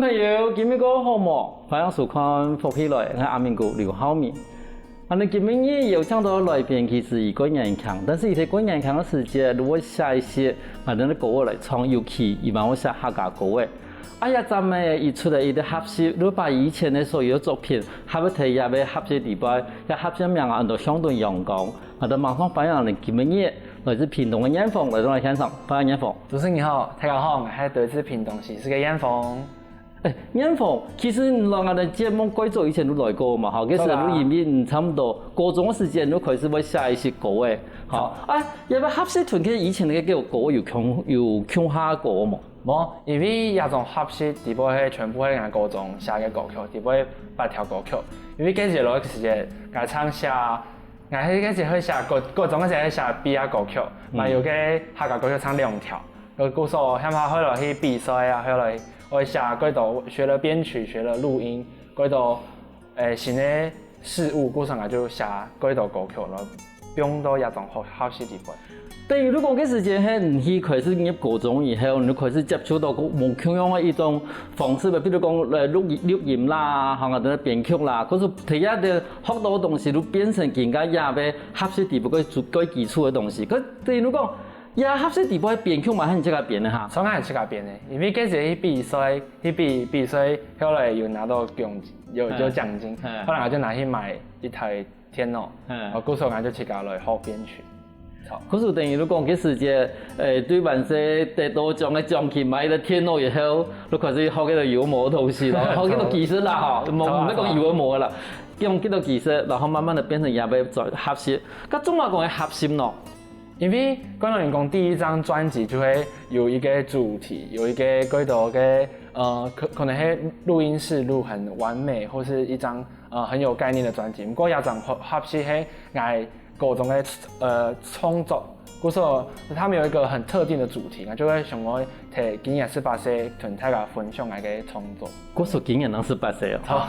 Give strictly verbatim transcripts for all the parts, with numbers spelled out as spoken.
朋友，今日過好無？歡迎收看《福氣來》，𠊎阿明哥劉浩明。𠊎等今晡日邀請到來賓，其實佢蓋年輕，但是佢在蓋年輕个時節，就會寫一些𠊎等个歌仔來唱，尤其佢嘛會寫客家歌仔。啊，這站仔佢出來佢个合集，就把以前个所有个作品，合在這个合集裡背，這合集名啊，安到鄉土陽光。𠊎等馬上歡迎𠊎等今晡日來自屏東个艷鳳來到𠊎現場，歡迎艷鳳。主持人你好，大家好，𠊎係來自屏東新市个艷鳳。 欸，艷鳳，其實你來𠊎等節目蓋早以前就來過嘛，吼，該時就因為你差不多高中个時間就開始會寫一些歌仔，吼。啊，這个合集同該以前个歌有共有共下過無？無，因為這張合集底背係全部係𠊎高中寫个歌曲，底背八條歌曲。因為該時來个時間，𠊎常寫，𠊎係該時會寫高高中个時候會寫畢業歌曲，嘛有个客家歌曲唱兩條。 故所，喊下後來去比賽啊，後來會寫蓋多，學了編曲，學了錄音，蓋多，欸，新个事物，故所𠊎就寫蓋多歌曲來放到這張合合集底背。等於你講个時間係你去開始入高中以後，你就開始接觸到無共樣个一種方式，比如講，呃，錄音錄音啦，吼，啊，等等編曲啦，可是第一个學到个東西，就變成今个這个合集底背个基礎个東西。可等於你講， 這合集底背編曲嘛係你自家編个哈？全係自家編个，因為該時去比賽，去比比賽，後來有拿到獎，有有獎金，後來𠊎就拿去買一台電腦，哦，故所𠊎就自家來學編曲。故所等於你講，該時節，欸，對完事得到獎个獎金，買一个電腦以後，就開始學該个有个無个東西咯，學該个技術啦哈，無無講有个無个啦，用該个技術，然後慢慢个變成這个合集。該做麼个講个合集呢？ 因為可能人講第一張專輯就會有一個主題，有一個蓋多个，呃，可可能係錄音室錄很完美，或是一張呃很有概念的專輯。不過這張合合集係𠊎高中个呃創作，故所他們有一個很特定的主題，𠊎就會想愛在今年十八歲同大家分享𠊎个創作。故所今年正十八歲哦。好。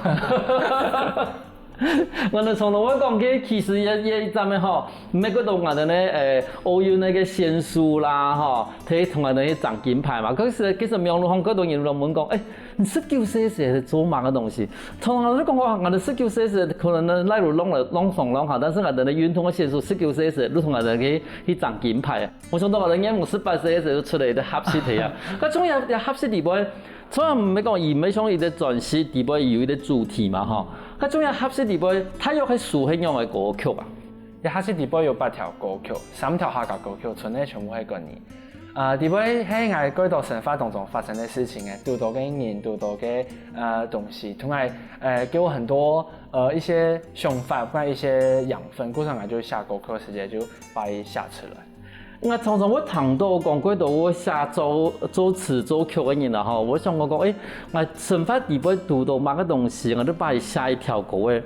𠊎等常常會講，其其實也也一站个吼，毋係講到𠊎等个，欸，奧運个个選手啦吼，佢同𠊎等去爭金牌嘛。可是其實網路上蓋多人都問講，欸，你十九歲時係做麼个東西？常常都講話，𠊎等十九歲時可能呢，例如弄了弄爽弄好，但是𠊎等个運動个選手十九歲時，就同𠊎等去去爭金牌。我想到𠊎等眼目十八歲時就出來个合集个啊，該種也也合集底背。 雖然毋係講佢毋係像一個專輯底背有一個主題嘛吼，該種个合集底背，大約係收係仰个歌曲啊？這合集底背有八條歌曲，三條客家歌曲，賰个全部係國語。啊，底背係𠊎蓋多生活當中發生个事情个，堵到个人，堵到个呃東西，同埋呃給我很多呃一些想法，同埋一些養分，故所𠊎就寫歌曲个時節就把佢寫出來。 𠊎常常會聽到講，蓋多會寫作作詞作曲个人啊吼，會想講講，欸，𠊎生活底背堵到麼个東西，𠊎就把佢寫一條歌仔。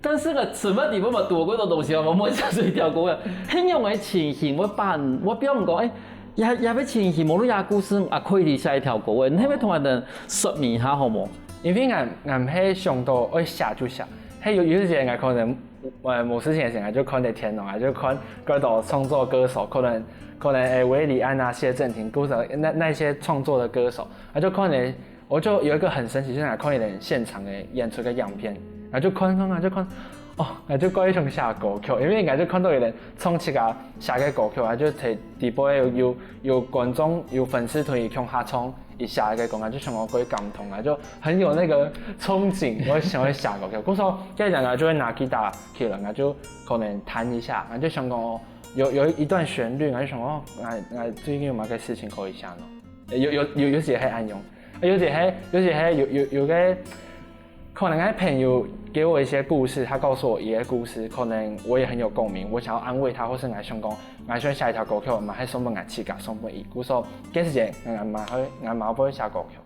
但是𠊎生活底背嘛堵到蓋多東西啊，𠊎無寫出一條歌仔。係仰个情形，𠊎把𠊎比如講，欸，這這个情形，無論這故事，𠊎可以寫一條歌仔，你係毋係同𠊎等說明一下好無？因為𠊎𠊎毋係想到愛寫就寫，係有有時節𠊎可能 呃，無事情个時節，就看个天哦，就看蓋多創作歌手，可能可能誒，韋禮安啊、謝震廷，歌手那那些創作的歌手，啊，就看了，我就有一個很神奇，就是看一點現場的演出的影片，然後就看看啊，就看，哦，然後就過一種寫歌曲，因為應該就看到有人唱自家寫个歌曲，啊，就在底背有有有觀眾有粉絲團一共下唱。 一下个講啊，就想講過感動啊，就很有那個憧憬，我想要寫歌曲。故所，這兩個就會拿吉他起來，啊，就可能彈一下，啊，就想講哦，有有一段旋律，啊，就想哦，啊啊最近有麼个事情可以寫呢？有有有有時係恁樣，有時係有時係有有有个 可能係朋友給我一些故事，他告訴我一些故事，可能我也很有共鳴，我想要安慰他，或是𠊎想講，𠊎想寫一條歌曲，嘛係送分𠊎自家，送分佢。故所，該時節，𠊎嘛會，𠊎嘛會寫歌曲。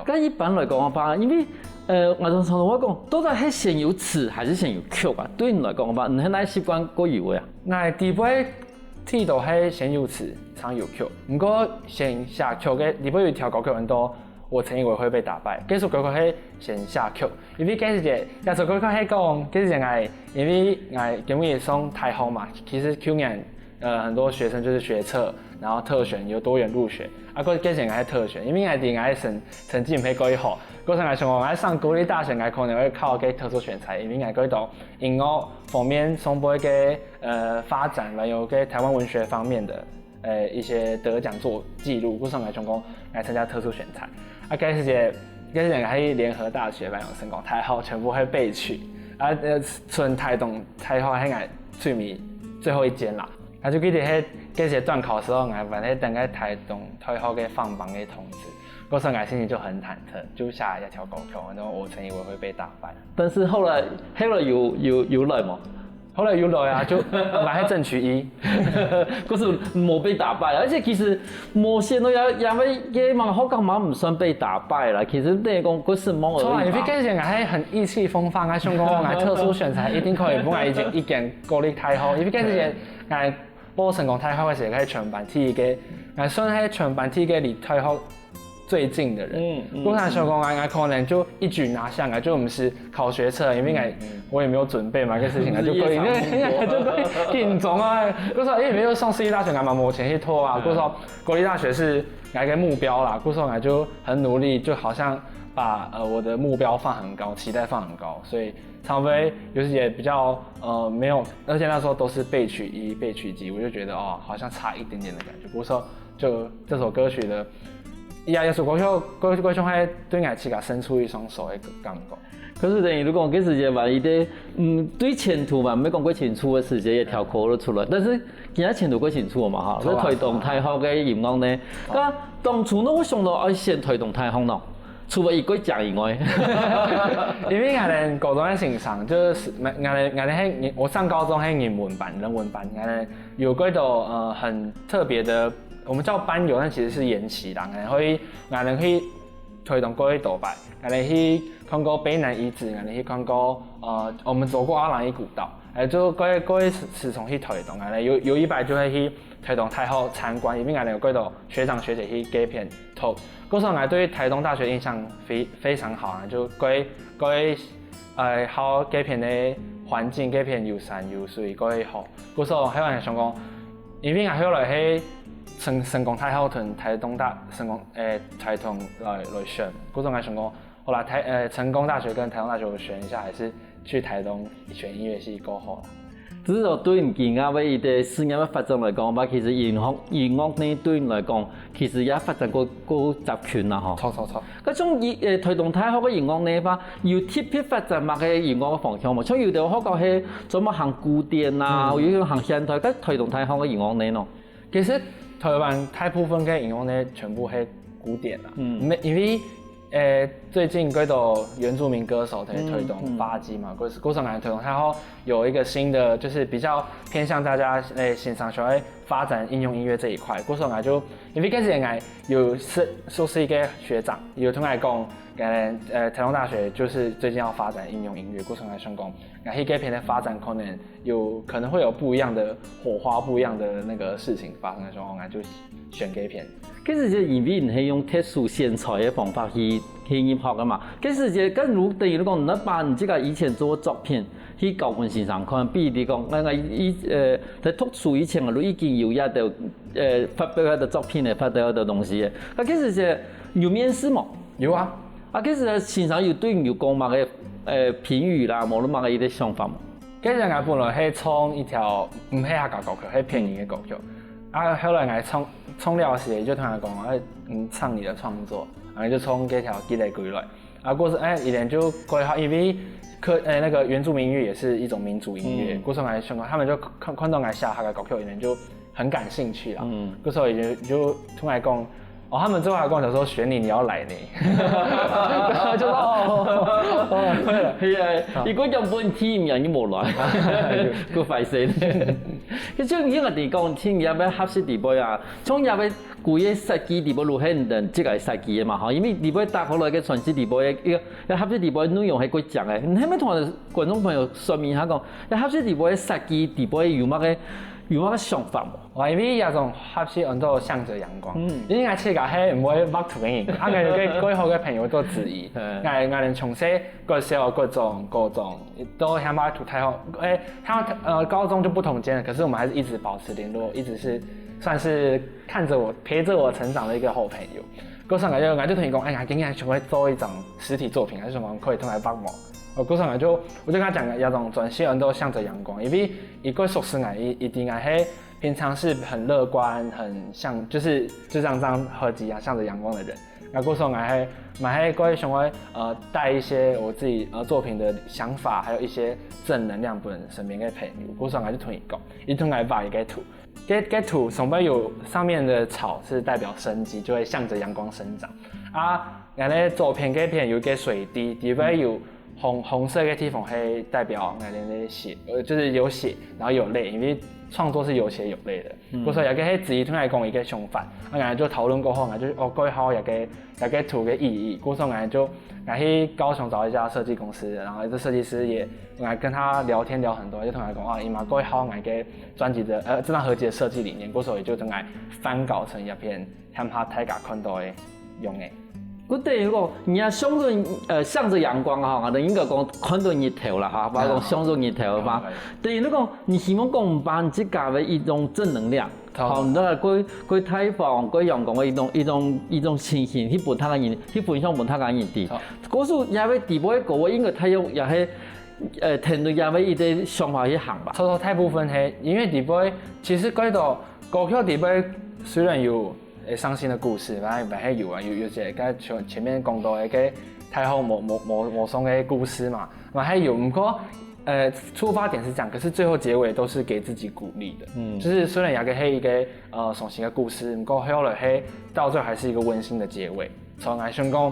該一般來講个話，因為，呃，𠊎常常會講，到底係先有詞還是先有曲啊？對你來講个話，你係哪習慣較有个啊？𠊎底背 第一都係先有詞，正有曲。毋過先寫曲个，底背有一條歌曲安到《我曾以為會被打敗》，該首歌曲係先寫曲，因為該時節，該首歌曲係講，該時節𠊎，因為𠊎今年上大學嘛，其實舊年呃，很多學生就是學測，然後特選有多元入學。啊，過，過時𠊎係特選，因為𠊎知𠊎成，成績毋係過好，故所𠊎想講，𠊎上國立大學，𠊎可能會考該特殊選才，因為𠊎過到音樂方面上背个，呃，發展，還有个台灣文學方面的，呃，一些得獎作記錄，故所𠊎想講，𠊎參加特殊選才。啊，該時節，該時節𠊎去聯合大學，還有成功大學，全部會備取。啊，呃，賰台東大學係𠊎最尾最後一間啦。 啊，就記得該，該時段考的時候，𠊎還係等該台東大學个放榜个通知，故所𠊎心情就很忐忑，就寫了一條歌曲，然後我曾以為會被打敗。但是後來，後來有，有，有來無？後來有來啊，就，還係正取一。可是無被打敗，而且其實無線都也，也會，也蠻好，幹嘛毋算被打敗啦。其實等於講，可是無而已嘛。錯啊，因為該時𠊎還很意氣風發，𠊎想講，𠊎特殊選才一定可以，分𠊎一間，一間國立大學，因為該時𠊎 報成功大學个時，係全班第一个，𠊎算係全班第一个離大學最近的人。嗯，嗯。故所𠊎想講，𠊎，𠊎可能就一舉拿下，𠊎就毋使考學測，因為𠊎，嗯，嗯。我也沒有準備嘛，這個事情，𠊎就可以，不是夜長夢多。就可以緊張啊。故所，欸，沒有上私立大學，𠊎嘛無錢去讀啊。嗯。故所國立大學是𠊎个目標啦，故所𠊎就很努力，就好像把，呃，我的目標放很高，期待放很高，所以 常飛有時也比較，呃，沒有，而且那時候都是備取一、備取幾，我就覺得，哦，好像差一點點的感覺。不過說，就這首歌曲的，呀，這首歌曲，歌，歌曲還對𠊎自家伸出一雙手的感覺。可是等於，如果這時節萬一个，嗯，對前途嘛，沒講過清楚的時節，也條考了出來。但是今仔前途過清楚嘛，哈，好啊。在台東大學个音樂呢，好。該當初呢，我想到愛選台東大學呢。 除了一個獎以外。因為𠊎等高中个先生，就是，𠊎，𠊎等，𠊎等係，我上高中係人文班、人文班，𠊎等有幾多，呃，很特別的，我們叫班遊，但其實是研習啦。𠊎等會，𠊎等去台東過幾多擺，𠊎等去看過卑南遺址，𠊎等去看過，呃，我們走過阿朗伊古道，欸，就過，過時常去台東，𠊎等有，有一擺就會去台東大學參觀，因為𠊎等有幾多學長學姐去該片讀。 故所𠊎對台東大學印象非，非常好啊，就該，該，呃，好，該片个環境，該片有山有水，該好。故所，還有人想講，因為𠊎後來係成，成功大學同台東大，成功，欸，台東來，來選。故所𠊎想講，好啦，台，呃，成功大學跟台東大學我選一下，還是去台東選音樂系過好啦。 只是說對你今後个一個事業个發展來講，吧，其實音樂，音樂呢對你來講，其實也發展過，過接近啦吼。著，著，著。該像，呃，台東大學个音樂呢吧，有特別發展麼个音樂个方向無？像有个學校係專門行古典啊，嗯。有个行現代，該台東大學个音樂呢喏？其實台灣大部分个音樂呢，全部係古典啊。嗯。沒，因為 欸，最近幾多原住民歌手在台東發跡嘛，嗯，嗯。故所，故所𠊎台東大學有一個新的，就是比較偏向大家，欸，欣賞喜歡發展應用音樂這一塊。故所𠊎就，因為該時𠊎有熟，熟識一個學長，有同𠊎講，呃，呃，台東大學就是最近要發展應用音樂，故所𠊎想講，𠊎去該片个發展可能 有可能會有不一樣的火花，不一樣的那個事情發生的時候，𠊎就選該片。其實就因為你係用特殊選才个方法去，去入學个嘛。其實就跟如等於講，你把你自家以前做个作品去交分先生看，比如講，𠊎，𠊎以，呃，在讀書以前，𠊎都已經有一個，呃，發表一個作品个，發表一個東西个。該其實就有面試無？有啊。啊，其實先生有對你有講麼个，呃，評語啦，無論麼个一個想法無？ 其實𠊎本來係唱一條毋係客家歌曲，係偏音个歌曲。啊，後來𠊎唱，唱了時，就同佢講，欸，嗯，唱你的創作，然後就唱這條《寄你歸來》。啊，故所，欸，佢等就蓋好，因為客，欸，那個原住民音樂也是一種民族音樂，嗯。故所𠊎想講，他們就看，看到𠊎寫客家歌曲，佢等就很感興趣啦。嗯。故所佢就，就同𠊎講， 哦，他們最後還跟我講說，選你，你要來呢。然後就說，哦，哦，哦，對了。係啊，如果講本地名，你無來，夠壞勢。其實應該你講，聽你要不要合適地位啊？從你要不要故意設計地位，如何等這個設計的嘛，哈，因為地位打開來个傳奇地位，一個要合適地位內容還過講欸，你還沒同觀眾朋友說明一下講，要合適地位設計地位有麼个有麼个想法無？我因為這種合適安到向著陽光，因為𠊎自家係毋會畫圖个人，啊𠊎有个最好个朋友做子怡，𠊎𠊎連從細國小、國中、高中都還畫圖，大學，誒，他呃高中就不同間了，可是我們還是一直保持聯絡，一直是算是看著我陪著我成長的一個好朋友。故所𠊎就𠊎就同佢講，哎呀，今天想要做一張實體作品，還是什麼可以同𠊎畫無？哦，故所𠊎就我就跟他講，這種專輯安到向著陽光，因為佢較熟識𠊎，佢佢知𠊎係平常是很樂觀，很像就是就像這張合輯一樣向著陽光的人。那故所𠊎還蠻還會想要呃帶一些我自己呃作品的想法，還有一些正能量分身邊个朋友。故所𠊎就同佢講，佢同𠊎畫一個圖，該該圖上背有上面的草是代表生機，就會向著陽光生長。啊，𠊎个左片該片有一個水滴，底背有紅紅色个地方係代表𠊎个血，呃，就是有血，然後有淚，因為創作是有血有淚的。故所這個係子怡同𠊎講一個想法，啊，𠊎就討論過後，𠊎就哦，蓋好這個這個圖个意義，故所𠊎就𠊎去高雄找一家設計公司，然後這設計師也，𠊎跟他聊天聊很多，就同𠊎講啊，佢嘛蓋好𠊎个專輯的呃這張合輯的設計理念，故所佢就同𠊎翻稿成一篇，喊大家看到个樣个。佢等於講，你也向著呃向著陽光哈，等於講看到日頭啦哈，不過講向著日頭嘛。等於你講，你希望講把你自家个一種正能量，好，你再過過大方、過陽光个一種一種一種情形，去分大家人，去分享分大家人知。故所也會底背个歌，應該大約也係呃聽著也會一個想法去行吧。差不多大部分係，因為底背其實蓋多歌曲底背雖然有 誒傷心的故事，反正反正有啊，有有些跟前前面講到的个太后魔魔魔魔松的故事嘛，嘛還有，不過呃出發點是這樣，可是最後結尾都是給自己鼓勵的，嗯，就是雖然有個係一個呃傷心的故事，不過後來係到最後還是一個溫馨的結尾。所以𠊎想講，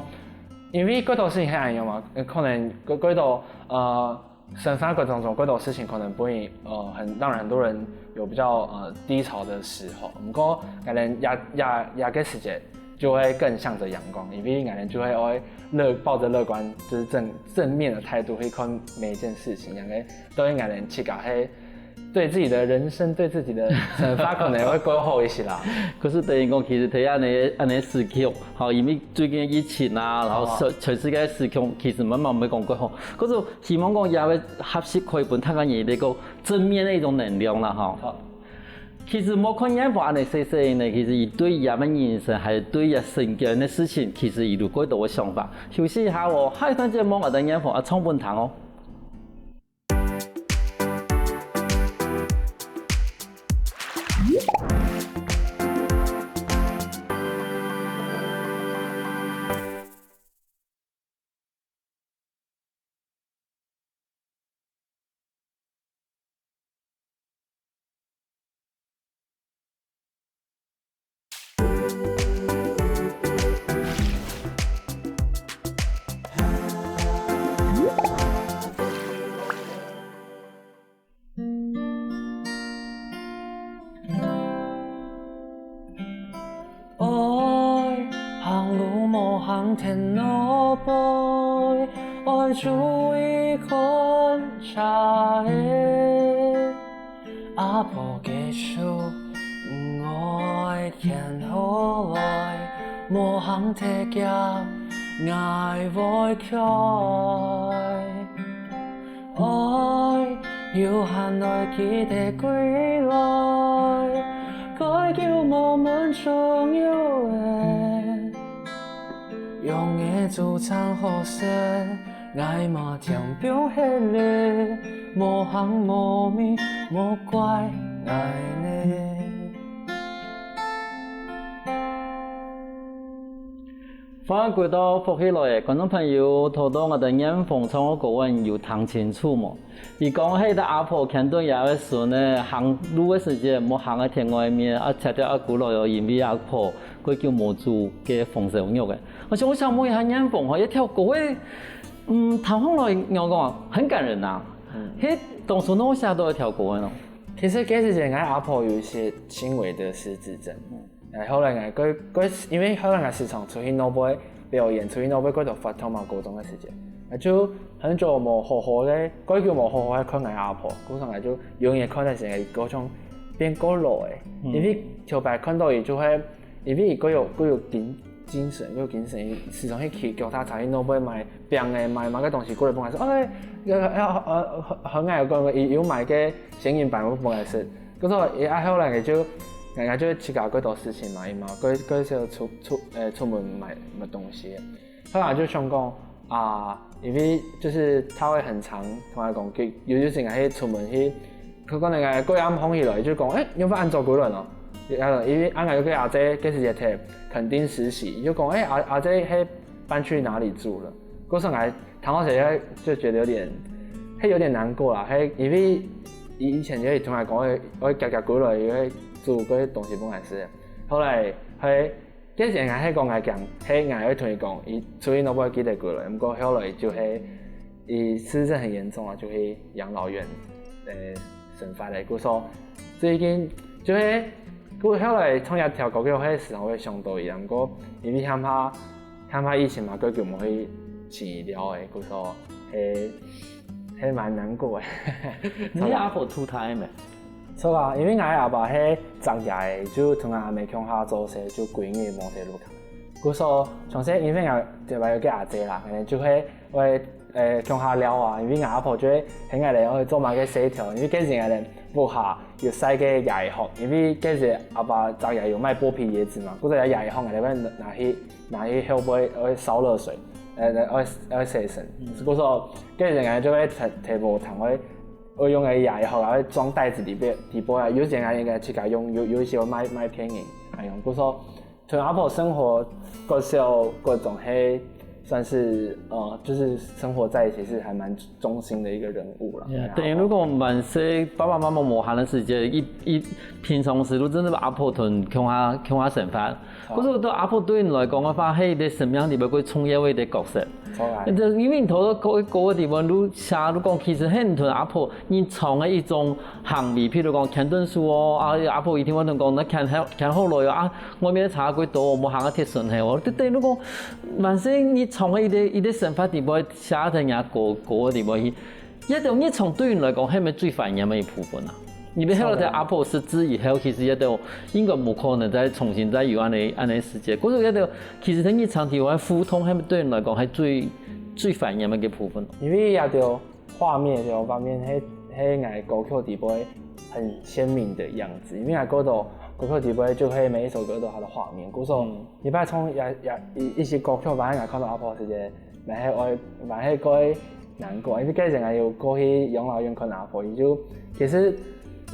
因為蓋多事情係恁樣嘛，呃可能蓋蓋多呃。 生活過程中，過多事情可能會呃很讓很多人有比較呃低潮的時候。不過可能這這這個時節就會更向著陽光，因為可能就會會樂抱著樂觀，就是正正面的態度去看每一件事情，因為對可能自家係對自己的人生、對自己的生活可能會過好一些啦。可是等於講，其實在恁呢恁呢時刻，好，因為最近疫情啊，然後全全世界時空其實慢慢會講過好，可是 希望講也會合適可以分大家人一個正面个一種能量啦吼。其實無看煙火恁呢細細呢，其實佢對佢个人生，還有對佢身邊个事情，其實佢有過多个想法。休息一下哦，下一段節目𠊎等煙火啊唱分聽哦。 愛行路無行田路背，愛注意看車仔。阿婆个手，愛牽好來，無行忒遽，𠊎會𤸁。 愛有閒來記得歸來，蓋久無問中有吔。用个煮餐好勢，𠊎嘛添放忒咧，無行無味，莫怪𠊎呢。 歡迎回到福氣來了，觀眾朋友，頭到𠊎等艷紅唱个歌，你有聽清楚無？佢講係佢个阿婆牽等佢个孫仔行路个時節，無行个田外面，啊，𤸁到阿姑來哦，因為阿婆蓋久無煮个紅燒肉了。𠊎想𠊎想問一下艷紅吼，這條歌仔，嗯，聽起來仰講啊，很感人啊。嗯，係當初仰寫到這條歌仔呢？其實該時節，𠊎阿婆有一些輕微的失智症。 然後後來𠊎過過，因為後來𠊎時常出去外背表演，出去外背過多活動嘛，高中个時節，𠊎就很久無好好个，過久無好好个看𠊎阿婆，故所𠊎就永遠看到時𠊎高中變過老欸，因為頭擺看到佢就會，因為佢有佢有精精神，佢有精神，佢時常去騎腳踏車去外背買餅欸，買買个東西過來分𠊎食。哎，呃呃呃，很愛講佢有買个仙人粄分𠊎食。可是佢啊後來佢就，人家就自家過多事情嘛，佢嘛，佢佢就出出呃出門買買東西。 後來就想講啊，因為就是他會很常同𠊎講，佢有有時𠊎去出門去，佢可能𠊎過暗䟘起來，就講，哎，你有發恁早過來哦？因為啊𠊎有个阿姐，該時節忒墾丁實習，就講，哎，阿阿姐係搬去哪裡住了？故所𠊎聽到時就覺得有點，係有點難過啦，係因為以以前就會同𠊎講，會會遽遽過來，會煮該東西分𠊎食。後來係 該時𠊎係講𠊎驚，係𠊎會同佢講，佢出去都毋會記得過來。毋過後來就係，佢失智症很嚴重啊，就去養老院，呃，生活了。故所最近就係，故後來創業條歌曲，係時常會想到佢，毋過因為害怕害怕疫情嘛，佢就無去治療欸，故所係係蠻難過欸。你阿婆渡大个咩？ 著啊，因為𠊎阿爸係紮業个，就同𠊎阿姆共下做事，就歸日無在屋下。故所從細因為𠊎這擺有个阿姐啦，可能就會會呃共下尞啊，因為𠊎阿婆就會喊𠊎兜愛做麼个事頭，因為該時𠊎兜屋下有晒个椰殼，因為該時阿爸紮業有賣剝皮椰子嘛，故所椰殼𠊎兜會拿去拿去後背愛燒熱水，呃愛愛洗身，故所該時𠊎就會提提無糖，會 會用个椰殼啊，會裝袋子裡背裡背啊，有時𠊎應該自家用，有有一些會賣賣騙人，哎用。故所同阿婆生活，各小各種係算是呃，就是生活在一起是還蠻忠心的一個人物啦。等於如果滿細爸爸媽媽無閒个時節，一一平常時都真的阿婆同共下共下生活。 故所到阿婆對你來講个話，係一個生命裡背最重要个一個角色。就因為你頭到高高个地方，你寫你講，其實係你同阿婆日常个一種行為，譬如講牽等手哦，啊阿婆一定會同講，那牽好牽好來哦，啊外面个車過多，無行个貼順係哦，就等於講，滿細日常个一個一個生活裡背，寫在人家高高个地方去。 這種日常對你來講，係毋係最懷念个一部分啊？你兜後來阿婆失智以後，其實這兜應該無可能再重新再有恁仔恁仔時節。故所這兜其實在日常裡背互動，係毋係對你來講係最最懷念个一部分？因為這兜畫面，這兜畫面係係𠊎歌曲裡背很鮮明的樣子，因為𠊎歌到歌曲裡背就係每一首歌都有它的畫面，故所 一般唱一一一一首歌曲，還係看到阿婆時節，還係會還係會難過，因為該時𠊎有過去養老院看阿婆，佢就其實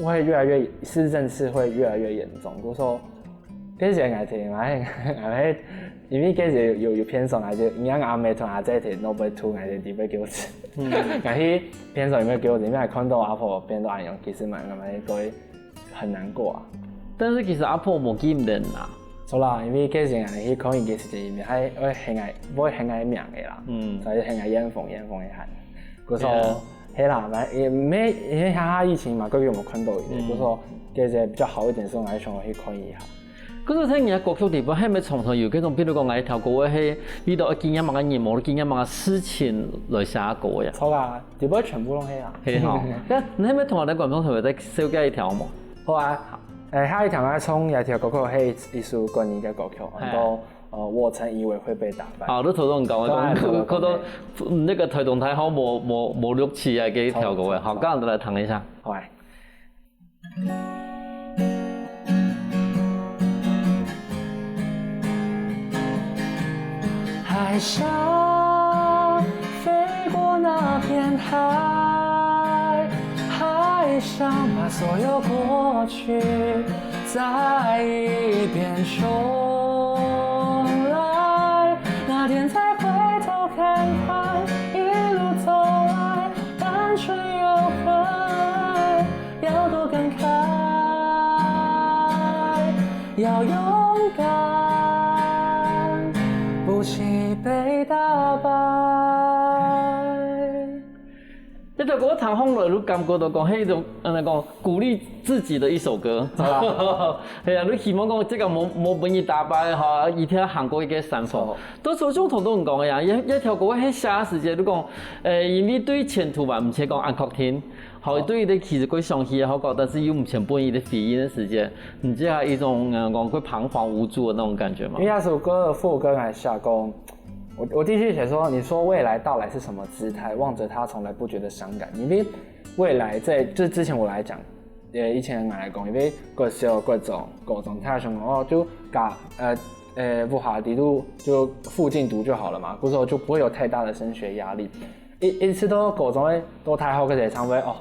會越來越失智症是會越來越嚴重，故所該時𠊎聽，𠊎𠊎因為該時有有有片段，𠊎就你看阿姆同阿姐提，都會吐，𠊎就特別給我吃，𠊎去片段有沒有給我吃？因為看到阿婆變到恁樣，其實蠻蠻會 很難過啊。但是其實阿婆無記得啦。著啦，因為該時𠊎去看佢个時節，佢還會喊𠊎會喊𠊎名个啦，所以喊𠊎燕鳳燕鳳个喊。故所係啦，反正也無因為下下疫情嘛，根本無看到佢，故所該時比較好一點，所以𠊎想去看一下。 可是在你个歌曲裡背，係毋係常常有該種，比如講，𠊎一條歌係遇到經驗麼个人，無經驗麼个事情來寫歌呀？著啊，裡背全部都係啊。係吼，該你係毋係同𠊎兜觀眾朋友再紹介一條無？好啊，誒，下一條𠊎唱這條歌曲係一一首國語个歌曲，安到呃我曾以為會被打敗。好，你頭先講个，講到那個台東大學無無無錄取啊，該條歌誒，好，剛好來聽一下。好啊。 海象飛過那片海，海象把所有過去再一遍重來。那天再回頭看看，一路走來，單純又可愛。 要多感慨，要勇敢，不惜被打敗。這這條歌聽上來，你感覺到講，係一種，嗯，講鼓勵自己的一首歌。係啊，你希望講這個無，無分你打敗吼，一定要行過一個山峰。都像頭先講个呀，一，一條歌係寫時節，你講，誒，因為對前途嘛，毋係講恁確定，好，對於你其實過想去也好講，但是又毋想分你的回應的時節，你就有一種，嗯，講會彷徨無助的那種感覺嘛。因為那首歌的副歌來下講，我，我第一句寫說，你說未來到來是什麼姿態，望着它從來不覺得傷感。因為未來在，就之前我來講，呃，以前來講，因為國小、國中、高中，大學生哦，就甲，呃，呃，屋下底肚就附近讀就好了嘛，故所就不會有太大的升學壓力。一，一直到高中个，到大學个時候，差不多哦，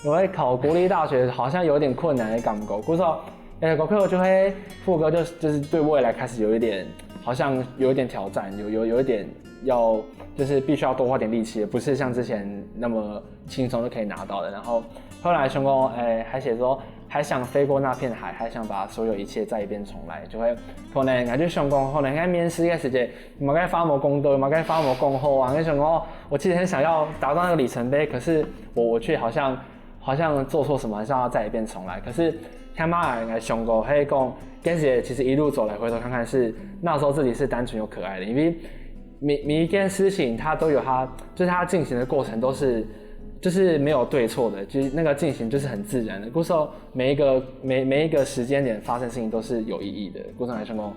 因為考國立大學好像有點困難的感覺，故所，呃，國科就會副歌就，就是對未來開始有一點，好像有一點挑戰，有，有，有一點要，就是必須要多花點力氣，不是像之前那麼輕鬆就可以拿到的。然後後來想講，誒，還寫說還想飛過那片海，還想把所有一切再一遍重來，就會可能，我就想講，可能在面試个時節，麼个話無講到，麼个話無講好啊，就想講，哦，我其實很想要達到那個里程碑，可是我，我卻好像，好像做錯什麼，還是要再一遍重來。可是聽下來，想過，嘿，講，跟姐其實一路走來，回頭看看是那時候自己是單純又可愛的，因為每，每一件事情它都有它，就是它進行的過程都是，就是沒有對錯的，就是那個進行就是很自然的。故所每一個，每，每一個時間點發生事情都是有意義的。故所來想講，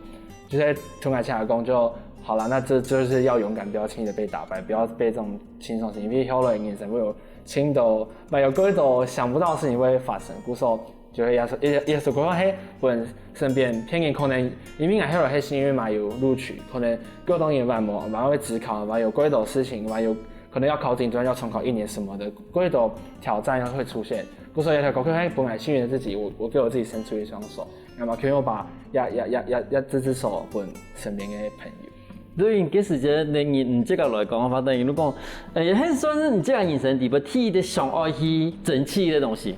就係同佢請講就好了，那這就是要勇敢，不要輕易的被打敗，不要被這種輕鬆事情，因為後來人生會有輕的，沒有過多想不到的事情會發生。故所就係也是，也，也是過後，嘿，分身邊別人可能，因為𠊎後來係幸運嘛有錄取，可能過多年還無，還會指考，還有過多事情，還有可能要考警專，要重考一年什麼的，過多挑戰會出現。故所有條歌曲，嘿，本來幸運的自己，我，我給我自己伸出一雙手，那麼可以我把，呀，呀，呀，呀，呀，這隻手分身邊的朋友。對於這時節，連你，你這個來講的話，等於你講，誒，也很算是你這個人生裡邊第一個想愛去爭取的東西。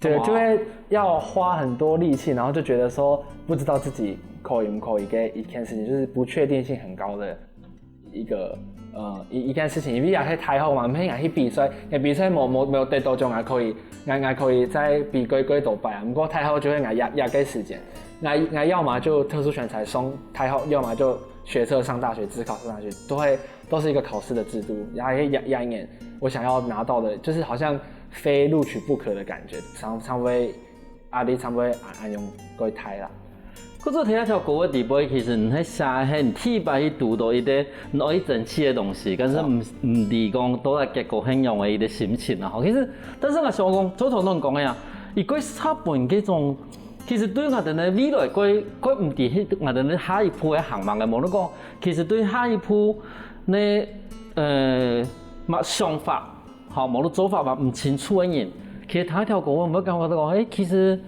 對，好嗎？就會要花很多力氣，然後就覺得說不知道自己可以不可以，一個，一件事情，就是不確定性很高的一個，呃，一，一件事情。因為也係大學嘛，每天也去比賽，你比賽無，無，沒有得到獎，還可以，還，還可以再比過，過多擺啊。不過大學就會壓，壓，壓個時間。那，那要麼就特殊選才上大學，要麼就學測上大學，指考上大學，都會，都是一個考試的制度。然後也壓，壓一年，我想要拿到的，就是好像非錄取不可的感覺，常，常會壓力，常會恁，恁樣過大啦。故所聽這條歌个底背，其實你係寫係你第一擺去讀到一個你愛爭取个東西，但是毋，毋知講到底結果係仰般个一個心情啊。吼，其實，但是𠊎想講，就像你講个啊，佢過十分這種，其實對𠊎等个未來，過，過毋知係𠊎等个下一步會行麼个。無論講，其實對下一步，你，呃，麼想法， 吼，無論做法嘛毋清楚个人，其實聽這條歌，𠊎會感覺到講，誒，其實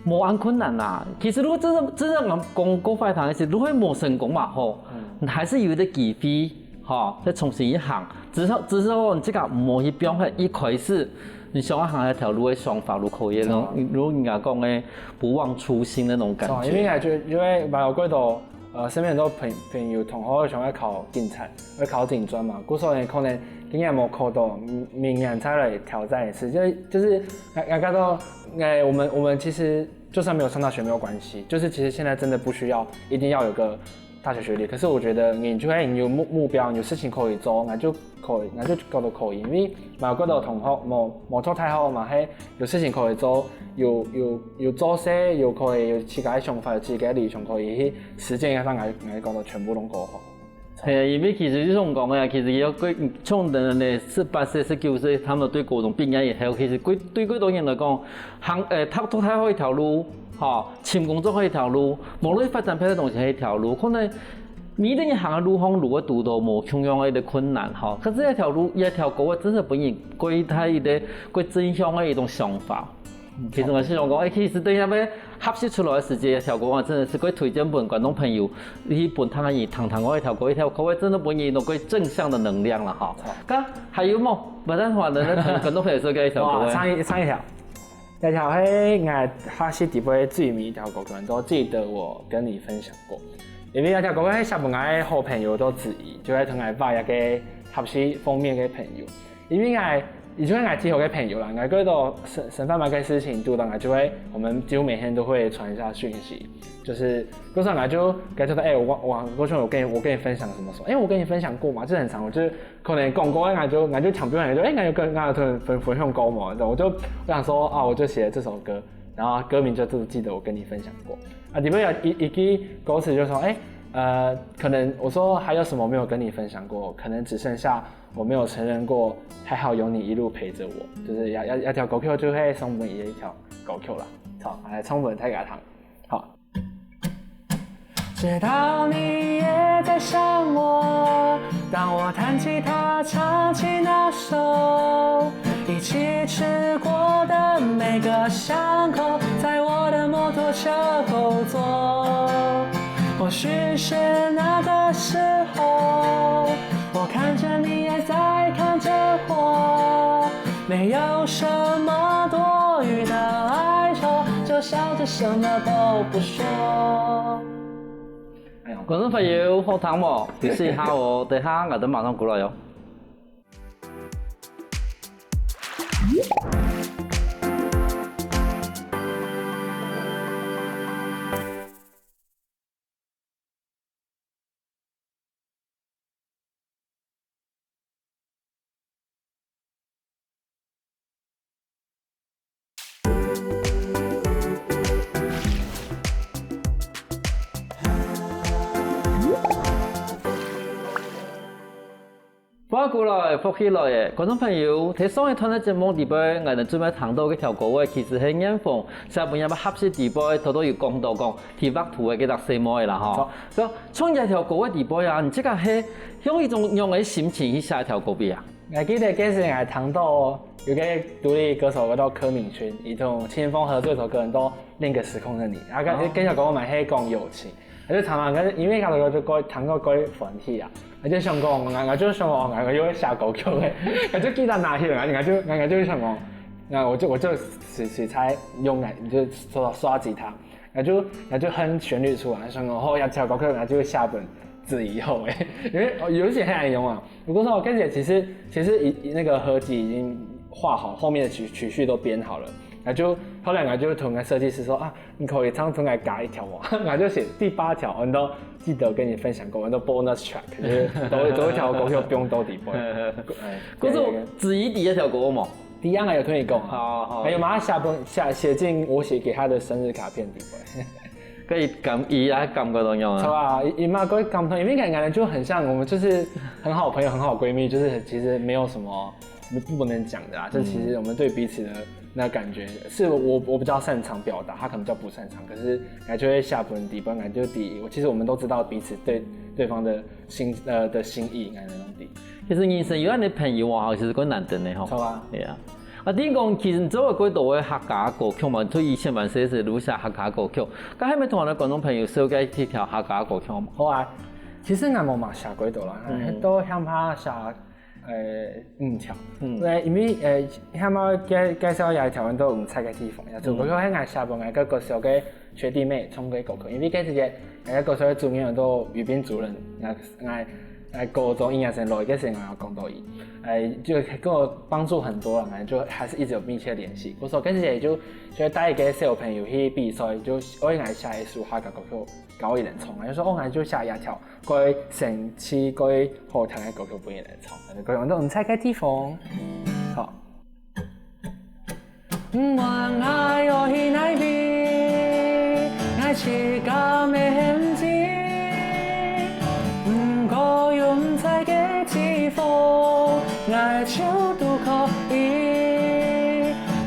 無恁困難啦。其實如果真的，真的講，講過壞聽，其實如果無成功嘛，吼，嗯。你還是有一個機會，吼，再重新一行。至少，至少你自家毋好去放棄一開始你想要行該條路个想法，就可以了。哦。如果人家講个不忘初心那種感覺。哦，因為𠊎就，因為嘛有幾多，呃，身邊很多朋，朋友、同學想要考警察， 會考警專嘛，故所以可能今年無考到，明，明年再來挑戰一次。就，就是，呃，呃，感覺到，呃，我們，我們其實就算沒有上大學沒有關係，就是其實現在真的不需要一定要有個大學學歷。可是我覺得你就會，你有目，目標，你有事情可以做，那就可以，那就搞得可以。因為嘛，有幾多同學，無，無讀大學嘛，嘿，有事情可以做，有，有，有做事，有可以，有自家个想法，有自家个理想可以去實踐，該，該，該講到全部都過好。 係啊，因為其實就像講个啊，其實有幾，像等等呢，十八歲、十九歲，他們對高中畢業以後，其實對，對幾多人來講，行，誒，讀，讀大學一條路，吼，尋工作一條路，無論發展別个東西係一條路，可能每個人行个路項路會堵到無共樣个一個困難，吼。可是這條路，這條歌真係分人過大一個，過正向个一種想法。 其實𠊎係想講，誒，其實等一下要合適出來个時節，這條歌啊，真的係過推薦分觀眾朋友，你去分聽下，聽聽看這條歌，這條歌真的分你一種過正向的能量了哈。好。該還有無？無辦法的，來同觀眾朋友說這一條歌。哇，唱一，唱一條。這條係𠊎學習底背最尾一條歌，可能都記得我跟你分享過。因為這條歌係寫分𠊎个好朋友都之一，就係同𠊎畫一個合適封面个朋友。因為𠊎 你就係𠊎最好个朋友啦，𠊎覺得生生活麼个事情，堵到𠊎就會，我們幾乎每天都會傳一下訊息，就是，比如說𠊎就跟他說，哎，我我我我跟你我跟你分享什麼什麼，哎，我跟你分享過嗎？就很常，我就是可能講過，𠊎就𠊎就聽別人就，哎，𠊎有跟𠊎有分分享過嗎？我就我想說啊，我就寫了這首歌，然後歌名就只記得我跟你分享過。啊，裡面有一一句歌詞就說，哎，呃，可能我說還有什麼沒有跟你分享過？可能只剩下我沒有承認過，還好有你一路陪著我，就是這這這條歌曲就係送分佢个一條歌曲啦。好，來唱分大家聽。好。知道你也在想我，當我彈吉他唱起那首一起吃過的每個巷口，在我的摩托車後座。或許是那個時候，我看著你也在看著我，沒有什麼多餘的哀愁，就笑著什麼都不說。哎喲，觀眾朋友，好聽無？休息一下哦，等下𠊎兜馬上過來哦。 福氣來，福氣來耶！觀眾朋友，在上一段个節目裡背，𠊎兜準備聽著个條歌仔，其實係艷紅寫分這把合適裡背，頭頭有講著講，在畫圖个該隻細妹仔啦吼。著。所以，唱這條歌仔裡背啊，你自家係用一種仰仔心情去寫這條歌仔啊？𠊎記得該時𠊎聽著有個獨立歌手叫做柯泯薰，佢同青峰合作一首歌，叫做《另個時空的你》，啊，該哦。該條歌嘛係講友情。 𠊎就聽啊，𠊎就因為該時候就過，聽過過歡喜啊，𠊎就想講，𠊎𠊎就想講，𠊎又會寫歌曲个，𠊎就吉他拿起來，𠊎就𠊎𠊎就想講，那我就我就隨隨在用來，就刷刷吉他，𠊎就𠊎就哼旋律出來，想講，哦，要寫歌曲，𠊎就會寫本子以後哎，因為哦有一些很難用啊。不過說，我開始其實其實已那個合集已經畫好，後面的曲曲序都編好了，然後就後來我就同那設計師說啊， 你可以唱出來加一條無？𠊎就寫第八條，𠊎都記得跟你分享過，𠊎都bonus track，就是都都一條歌曲放到底背。哎，可是子怡底下條歌無？第一樣還有同你講啊，好好，還有嘛，寫本寫寫進我寫給他的生日卡片底背。可以感一啊，感覺到樣啊。是吧？姨妈可以感动，因为感感觉就很像我们就是很好朋友、很好闺蜜，就是其实没有什么不不能讲的啊。就其实我们对彼此的 那感觉是我我比较擅长表达，他可能比较不擅长，可是感觉就会下分底，不然感觉就第一。我其实我们都知道彼此对对方的心呃的心意，感觉那种底。其實人生有恁樣个朋友啊，其實較難得呢吼。著啊。對啊。啊，聽講其實你做過幾多个客家歌曲嘛？對以前還細時就寫客家歌曲，該係毋係同𠊎兜觀眾朋友紹介幾條客家歌曲嘛？好啊，其實𠊎無嘛寫幾多啦，嗯，都鄉下寫 呃，五條。嗯，因為呃，下面介介紹一條都毋在个地方，也就不過係𠊎寫分𠊎个國小个學弟妹唱个歌曲，因為該時節𠊎个國小个主任都語文主任，𠊎𠊎𠊎高中一年生來个時節𠊎有講到佢，哎，就給我幫助很多了，就還是一直有密切聯繫。我說該時節就就帶一個小朋友去比賽，就愛𠊎寫一首客家歌曲教佢等唱，就說哦，𠊎就寫一條。 該生趣、該好聽个歌曲分你來唱，歌曲都毋在个地方。好。毋管𠊎愛去哪位，𠊎自家乜毋知。毋過有你在个地方，𠊎就都可以。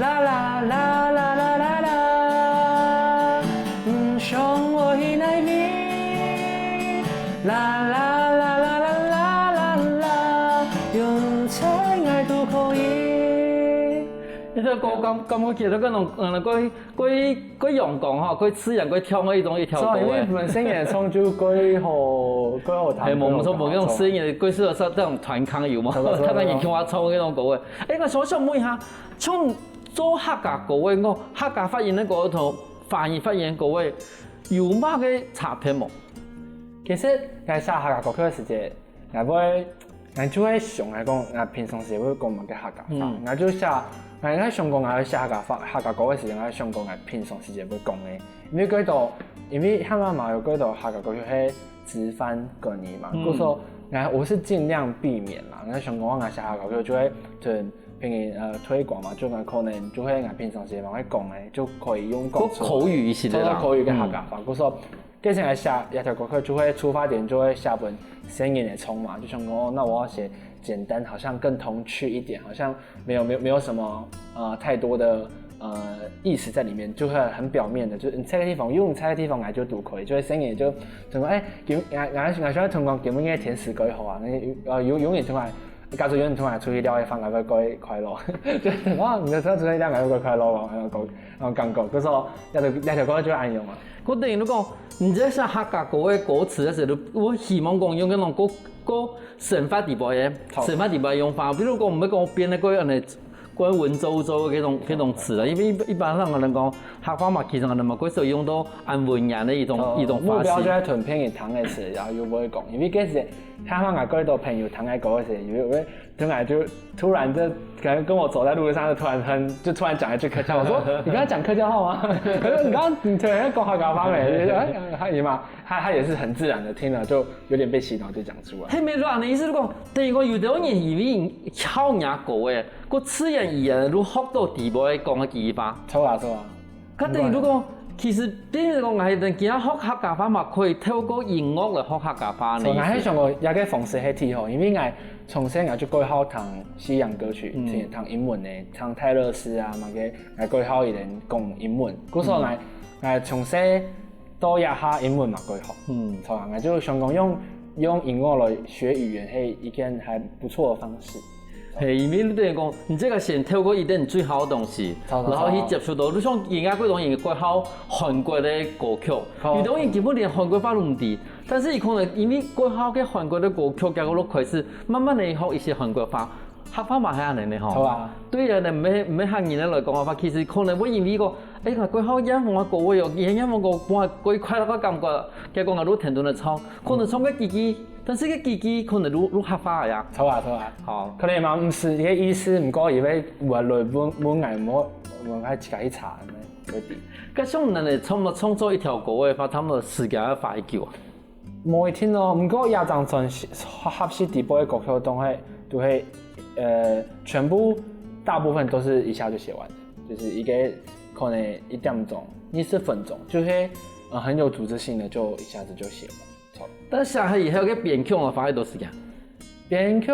啦啦啦啦啦啦啦，毋想愛去哪位。 啦啦啦啦啦啦啦啦，有你在𠊎都可以。這條歌感感覺其實跟那種嗯，過過過陽光哈，過自然，過跳个一種一條歌欸。因為本身演唱就過好，過好聽。哎，無無錯，無用聲音的，過適合上這種團康有嗎？他們演唱啊，唱那種歌欸。哎，那想想問一下，像做客家歌欸，我客家發音那個同華語發音歌欸，有麼个差別無？ 其實𠊎寫客家歌曲个時節，𠊎會 𠊎就會想來講，𠊎平常時會講麼个客家話，嗯。𠊎就寫，𠊎應該想講𠊎會寫客家話，客家歌个時間，𠊎想講𠊎平常時節會講个，因為該度，因為客家嘛有該度客家歌曲係直翻國語嘛，嗯。故所，𠊎我是盡量避免啦，𠊎想講𠊎寫客家歌就會，就平時呃推廣嘛，就𠊎可能就會𠊎平常時節嘛會講个，就可以用講出來，口語一些的啦。口語跟客家話，故所 該時𠊎寫這條歌曲就會出發點就會寫分細人仔唱嘛，就想說，那我要寫簡單，好像更童趣一點，好像沒有沒有沒有什麼呃太多的呃意思在裡面，就會很表面的，就是你在這個地方用，你在這個地方來就讀可以，就會細人仔就就說，哎，給𠊎𠊎𠊎喜歡同光給我們那些甜食歌好啊，那呃永永遠同來 假如有人同𠊎出去尞个話，𠊎會過快樂。就哇，你同𠊎出去尞，𠊎會過快樂哦，恁樣講，恁樣感覺。故所，這條這條歌就恁樣啊。𠊎等於講，你在寫客家歌个歌詞个時候，𠊎希望講用該種較較生活裡背个，好。生活裡背个用法。比如講，毋係講變得過恁樣，過文縐縐个該種該種詞啦。因為一般一般上个人講，客話嘛，其實人嘛，過少用到恁文言个一種一種方式。目標就在同別人談个詞，然後又毋會講，因為該時 常常𠊎過到朋友談愛國个時，有有个同學就突然就可能跟我走在路上，就突然很就突然講一句客家話，我說你剛才講客家話嗎？我說你剛剛你突然在講客家話沒？就覺得哎，他也嘛，他他也是很自然的聽了，就有點被洗腦，就講出來。嘿，沒錯啊，你意思是講，等於講有的人以為你靠你國个，个自然語言，如學到底背講个幾句話。錯啊錯啊。 該等於如果其實等於講，𠊎等今仔學客家話嘛，可以透過音樂來學客家話呢。所以𠊎還想講，這個方式係忒好，因為𠊎從細𠊎就過好聽西洋歌曲，嗯。聽聽英文的，聽泰勒斯啊，麼个，𠊎過好一點講英文。故所𠊎，嗯。𠊎從細到這下英文嘛過好。嗯。所以𠊎就想講用用音樂來學語言，係一件還不錯的方式。 嘿，因為你等於講，你這個先透過一點最好的東西，好，好，然後去接觸到，你像人家過多人過好韓國的歌曲，好。有的人根本連韓國話都毋知，但是佢可能因為過好个韓國的歌曲，結果就開始慢慢的學一些韓國話，客話嘛係恁樣的吼。好啊。對啊，你毋係毋係客人來講个話，其實可能會因為講，哎呀，過好仰般个歌位哦，仰般个歌，過快樂个感覺，結果𠊎都聽到在唱，可能唱个幾句，但是个幾句可能都都客話呀。好啊，好啊。 好。可能嘛毋係這個意思，毋過因為有來問問𠊎，無問𠊎自家去查，會知。該像恁樣差不多創作一條歌个話，差不多時間要花幾久啊？無一定哦，毋過這張專輯合適底背个歌曲都係都係呃全部大部分都是一下就寫完，就是一個可能一點鐘、二十分鐘，就係呃很有組織性的，就一下子就寫完。 但是寫好以後个編曲啊，花幾多時間？編曲，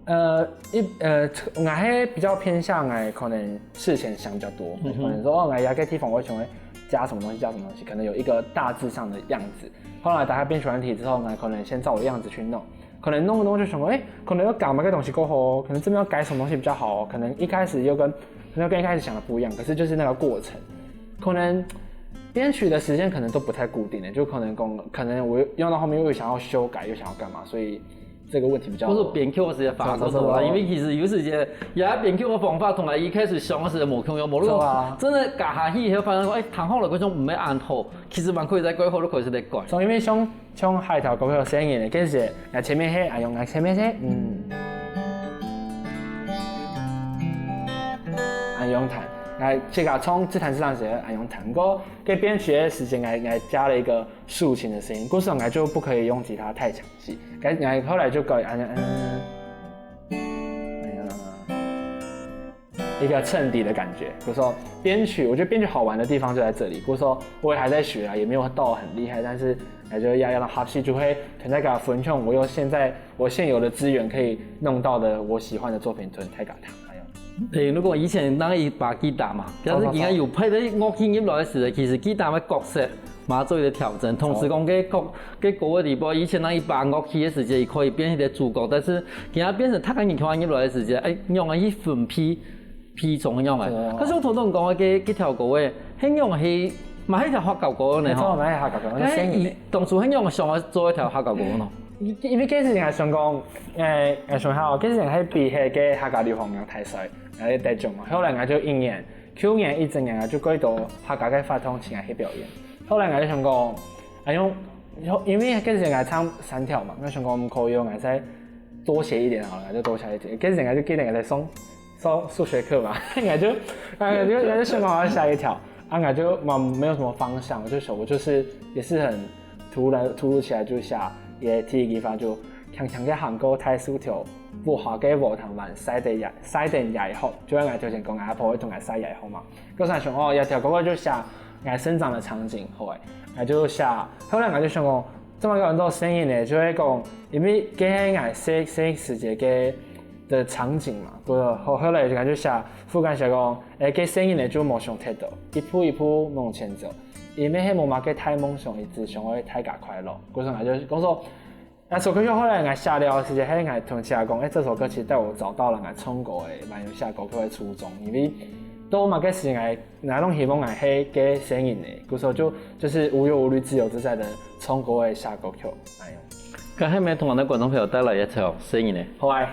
呃，一呃，𠊎係比較偏向𠊎可能事前想比較多，嗯哼。可能說哦，𠊎這個地方我想要加什麼東西，加什麼東西，可能有一個大致上的樣子。後來打開編曲軟體之後呢，可能先照我的樣子去弄，可能弄一弄就想說，哎，可能要改哪個東西過好，可能這邊要改什麼東西比較好，可能一開始又跟可能跟一開始想的不一樣，可是就是那個過程，可能編曲的時間可能都不太固定的，就可能公可能我用到後面又想要修改，又想要幹嘛，所以這個問題比較。不是編曲个時間發生的啦，因為其實有時間也編曲个方法同𠊎一開始想个時間無共樣，無論真的改下去以後發現說，哎，彈好了，可是毋係恁好，其實蠻可以再改好，就可以再改。所以因為像 像海淘歌曲有聲音的，其實𠊎前面係，哎用𠊎前面係，嗯，哎用彈，𠊎自家唱自彈自唱時，哎用彈。不過該編曲的時間，𠊎𠊎加了一個豎琴的聲音，故所𠊎就不可以用吉他太強氣。該𠊎後來就改，哎嗯，哎呀。 一個襯底的感覺。比如說編曲，我覺得編曲好玩的地方就在這裡。比如說我也還在學啊，也沒有到很厲害，但是感覺要要讓哈西就會存在感分享，我用現在我現有的資源可以弄到的我喜歡的作品存在感。哎呀，誒，如果以前拿一把吉他嘛，假使今日有別个樂器入來个時，其實吉他个角色 嘛做一個調整。同時講，該歌該歌个裡背，以前那一把樂器个時節，佢可以變一個主角，但是今日變成大家人聽入來个時節，誒，仰般去分配比重仰般。可是𠊎頭先講个該該條歌誒，係仰般係嘛係一條客家歌呢吼？嘛係客家歌，該以當初係仰般想愛做一條客家歌呢？因為該時𠊎想講，誒，𠊎想下哦，該時𠊎係比該个客家流行樂大賽，誒，得獎嘛。後來𠊎就一年，舊年一整年啊，就過多客家个活動請𠊎去表演。 後來𠊎就想講，哎用，因為該時𠊎唱三條嘛，𠊎想講毋可以哦，𠊎在多寫一點好了，就多寫一點。跟人家就跟人家在上上數學課嘛，人家就，人家就，人家就先帮我下一條，啊，人家就嘛没有什么方向，我就想我就是也是很突然突如其来就下，也第一句话就强强个喊个太书条，不好给我他们塞的呀，塞的呀以后，就让人家就先讲阿婆会同人家塞呀以后嘛，我想想哦，一条哥哥就下。 𠊎生长个场景，好个，𠊎就写，後來𠊎就想講，做麼个恁多細人仔，就係講，因為該係𠊎細細時節个个場景嘛，故所後後來𠊎就寫，副歌寫講，誒，該細人仔就無想忒多，一步一步往前走，因為係無麼个大夢想，佢只想愛大家快樂，故所𠊎就講說， 該首歌曲後來𠊎寫了時節，係𠊎同自家講，誒，這首歌其實帶我找到了𠊎唱歌个，還有寫歌曲个初衷，因為到麼个時𠊎，𠊎攏希望𠊎係个細人仔，故所就，就是無憂無慮、自由自在的唱歌个寫歌曲，恁樣。該下面同𠊎等觀眾朋友帶來一條細人仔。好啊。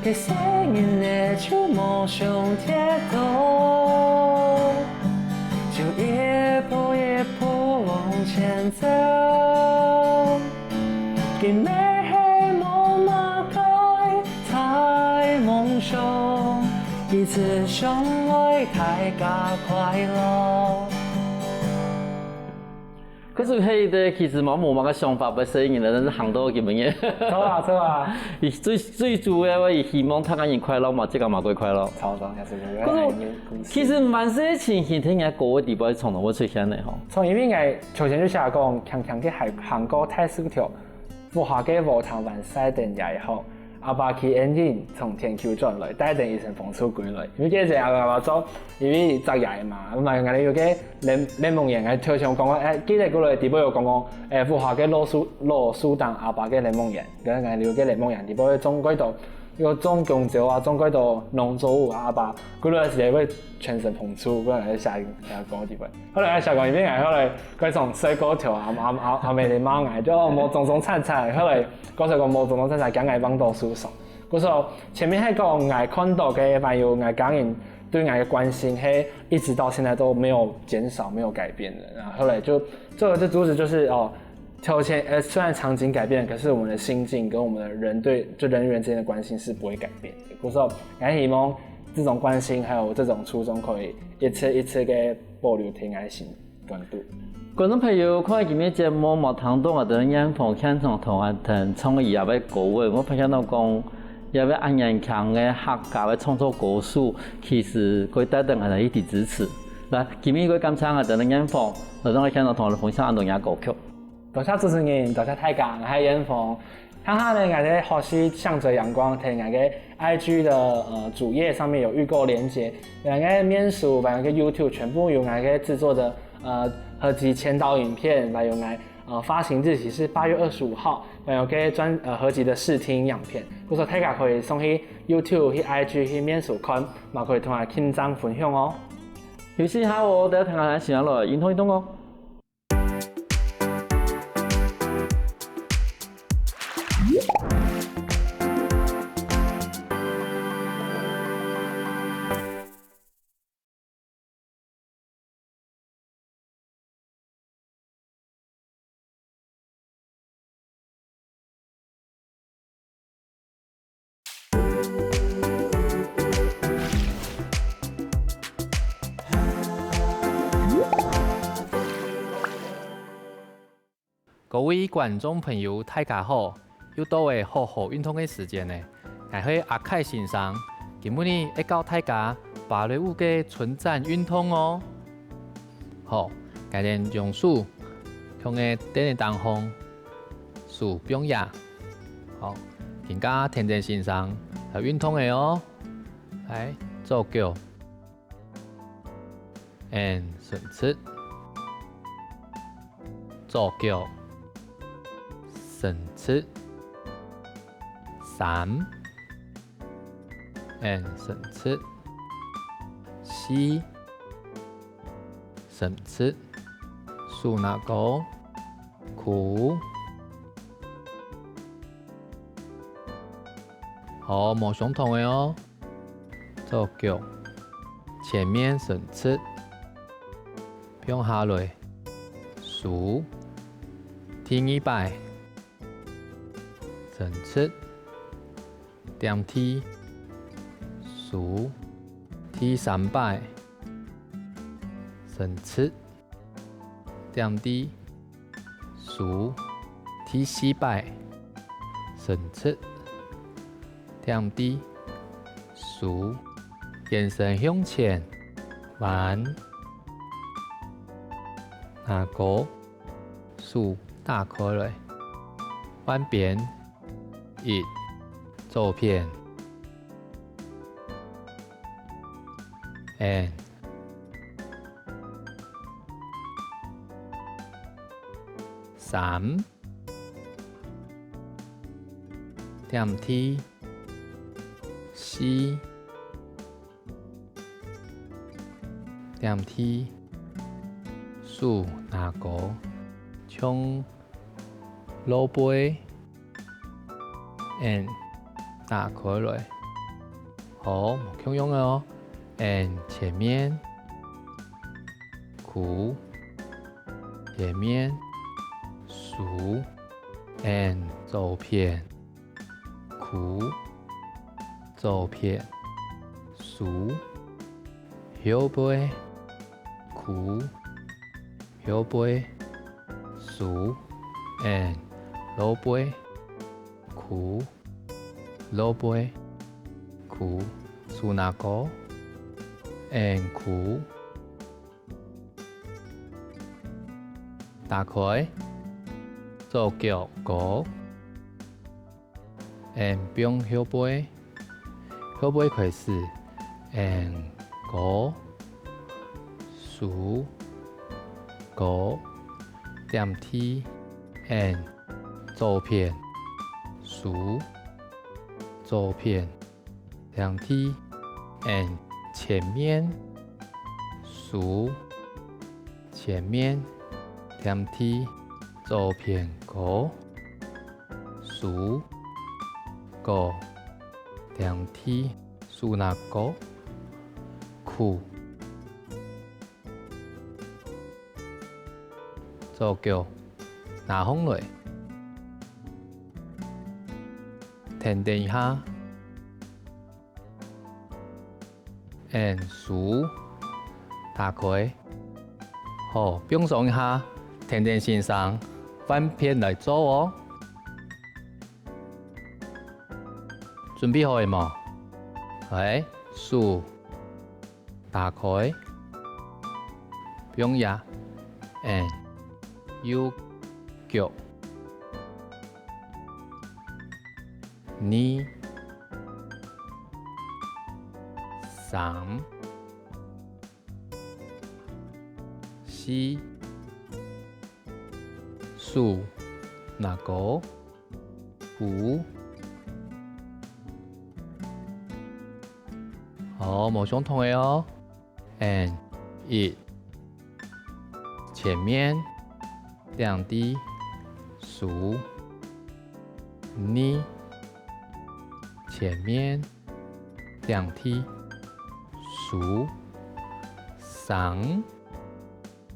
个細人仔就無想忒多，就一步一步往前走。佢乜係無麼个大夢想，佢只想愛大家快樂。 可是係个，其實嘛無麼个想法，毋係細人仔，但是行到今晡日。著啊，著啊。佢最，最主要个，佢希望大家人快樂嘛，自家嘛會快樂。著著，也是這个。可是，其實蠻多情形，聽人家歌个底背，從來會出現个吼。從因為𠊎頭先就寫講，強強个行，行過大樹頭，屋下个禾埕還曬等也好， 阿爸去遠行，從田坵轉來，帶等一身風搓歸來。因為該時阿爸阿媽做，因為摘野嘛，嘛𠊎兜有个檸，檸檬園，𠊎頭先講過，誒，記得過來，底背有講講，誒，屋下个老樹，老樹頂阿爸个檸檬園，跟𠊎兜有个檸檬園，底背有種幾多，有種弓蕉啊，種幾多農作物啊，阿爸歸來時會全身風搓，歸來下下講底背。後來下講，因為𠊎後來該種睡過頭啊，阿阿阿姆咧罵𠊎，就哦，無種種菜菜，後來 故所講無種種菜菜，驚𠊎放到樹上。故所前面係講𠊎看到个，還有𠊎家人對𠊎个關心，係一直到現在都沒有減少、沒有改變的。然後後來就最後這主旨就是哦，頭前，呃，雖然場景改變了，可是我們的心境跟我們的人對，就人與人之間的關心是不會改變的。故所，𠊎希望這種關心還有這種初衷可以一直一直个保留在𠊎心 觀眾朋友，看今晡日節目，無聽到𠊎兜豔芳現場同𠊎兜唱个這个歌仔，𠊎發現到講，這个恁年輕个客家个創作歌手，其實可以帶等𠊎兜一起支持。來，今晡日感謝𠊎兜豔芳，來到𠊎現場同𠊎兜分享恁多个歌曲。多謝主持人，多謝大家，𠊎係豔芳。 哈哈呢，𠊎个學習向著陽光，在𠊎个I G的，呃，主頁上面有預購連結，𠊎个面書，還有个YouTube，全部有𠊎个製作的，呃，合集前導影片，還有𠊎，呃，發行日期是八月二十五號，還有个專，呃，合集的試聽影片。故所大家可以上去YouTube、去I G、去面書看，嘛可以同𠊎輕鬆分享哦。休息一下哦，等下聽下先來運動運動哦。 各位觀眾朋友，大家好！又到了好好運動个時間了。𠊎係阿凱先生，今晡日愛教大家芭蕾舞个伸展運動哦。好，𠊎等用手放在凳仔頂項，手放下。好，跟著恬恬先生來運動了哦。來，左腳，and伸直。 左腳，伸直，三，and伸直，四，伸直，手拿高，跍。 好，無相同个哦。左腳，前面伸直，放下來，手。第二擺，伸直，點地，手。第三擺，伸直，點地，手。第四擺，伸直，點地，手。延伸向前，彎。拿高，手打開來，換邊，一，左片。 and。三，點地。四，點地。手拿高，像 露背，and打開來。好，無共樣个哦。and前面，跍，前面，手，and左片，跍，左片，手，後背，跍， 後背，手，and露背，跍，露背，跍。手拿高，and跍。打開，左腳高。 and放後背，後背開始，and高，手，高，點地，and左片，手，左片，點地，and前面，手，前面，點地，左片高。 手，高，點地，手拿高，跍。左腳拿䟘來，跈等一下。 and手打開。好，放鬆一下，跈等先生，換片來做哦。準備好了無？來，手打開，放下，and右腳。 二、三、四，手拿高，五。好，無相同个哦。 and一，前面，點地，手。二，前面，點地，手。三，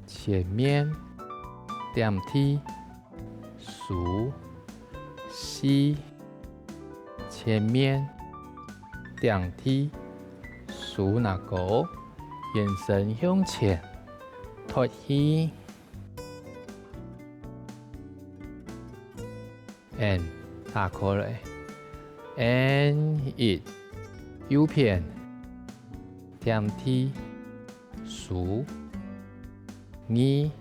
前面，點地，手。四，前面，點地，手拿高，延伸向前，脫氣。 and打開來。and一，右片，點地，手。二，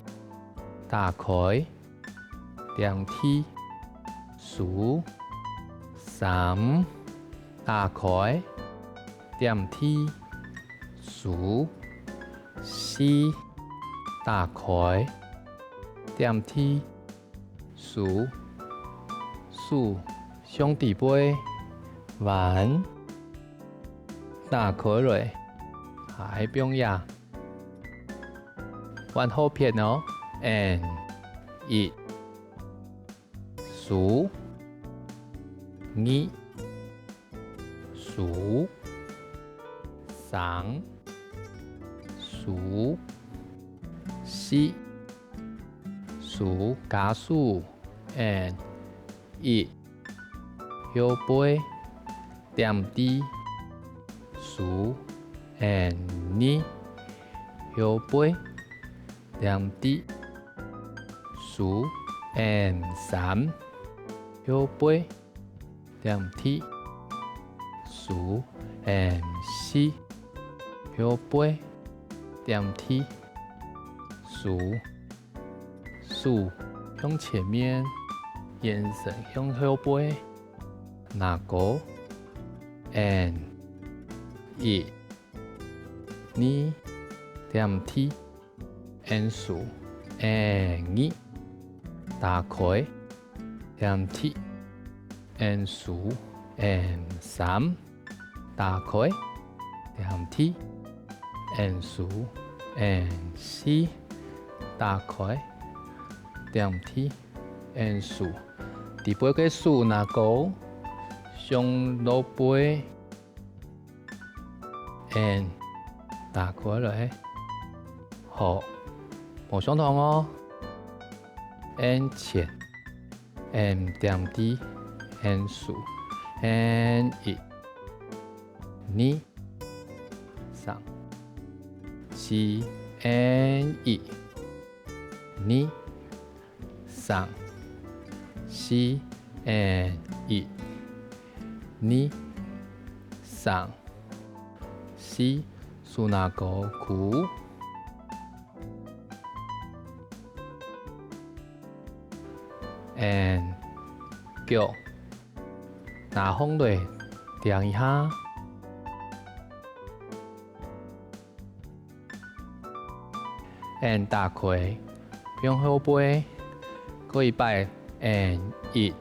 打開，點地，手。三，打開，點地，手。四，打開，點地， 手，手向底背，彎，打開來，還放下。換好片哦，and一，手，二， 手，三，手，四，手加手，and一，後背，點地，手，and二，後背，點地，手，and三，後背， 點地，手，and四，後背，點地，手，手向前面，眼神向後背，拿高，and一，二，點地， and手，and二，打開，點地，and手，and三，打開，點地，and手，and四，打開，點地，and手。底背个手拿高，向後背， and打開來。好，無相同哦。and前，and點地，and手，and一，二，三，四，and一，二，三，四，and一，二，三， 四，手拿高跍。and腳拿䟘來，踮一下。 and打開，放後背，過一擺，and一，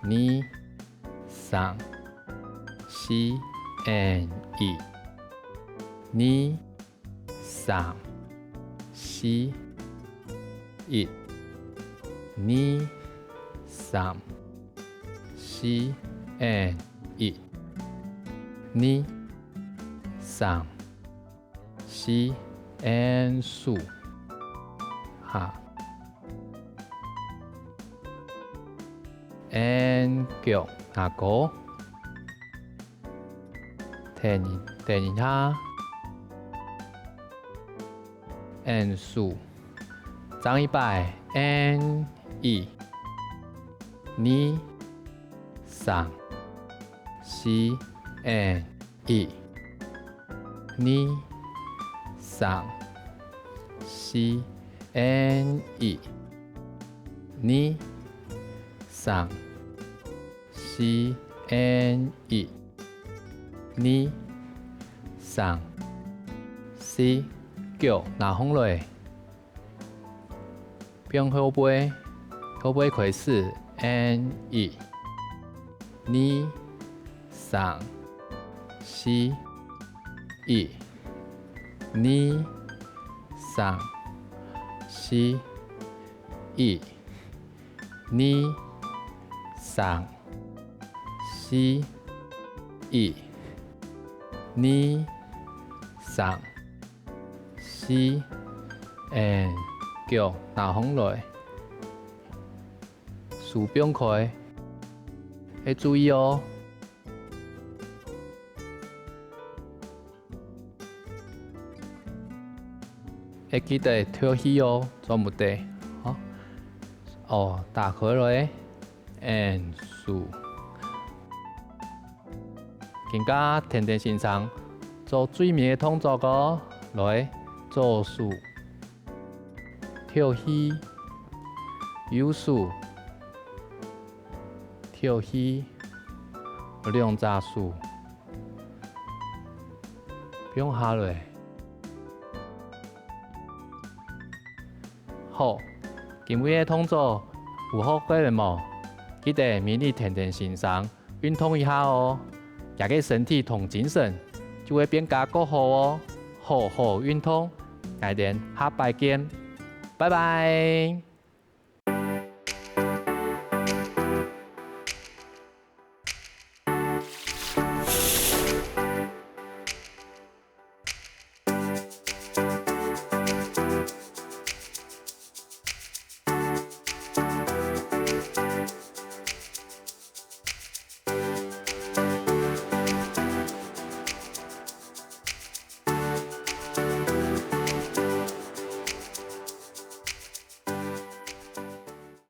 二，三，四，and一，二，三，四，一，二，三，四，and一，二，三， 四，and手下，and腳拿高，停一，停一下，and手，正一擺，and一，二，三，四，and 一，二，三，四，and一，二，三，四，and一，二，三，四，腳拿䟘來。 放後背，後背開始，and一，二，三，四，一，二，三，四，一，二，三，四，一，二，三， 四，and腳拿䟘來，手放開，愛注意哦。愛記得敨氣哦，做毋得，吼。哦，打開來。 and手。今下跈等先生做最尾个動作哦，來，左手，敨氣，右手，敨氣，兩隻手，放下來。 好，今晡日个動作有學會了無？記得每日跈等先生運動一下哦，這个身體同精神就會變加較好哦。好好運動，𠊎等下擺見，拜拜。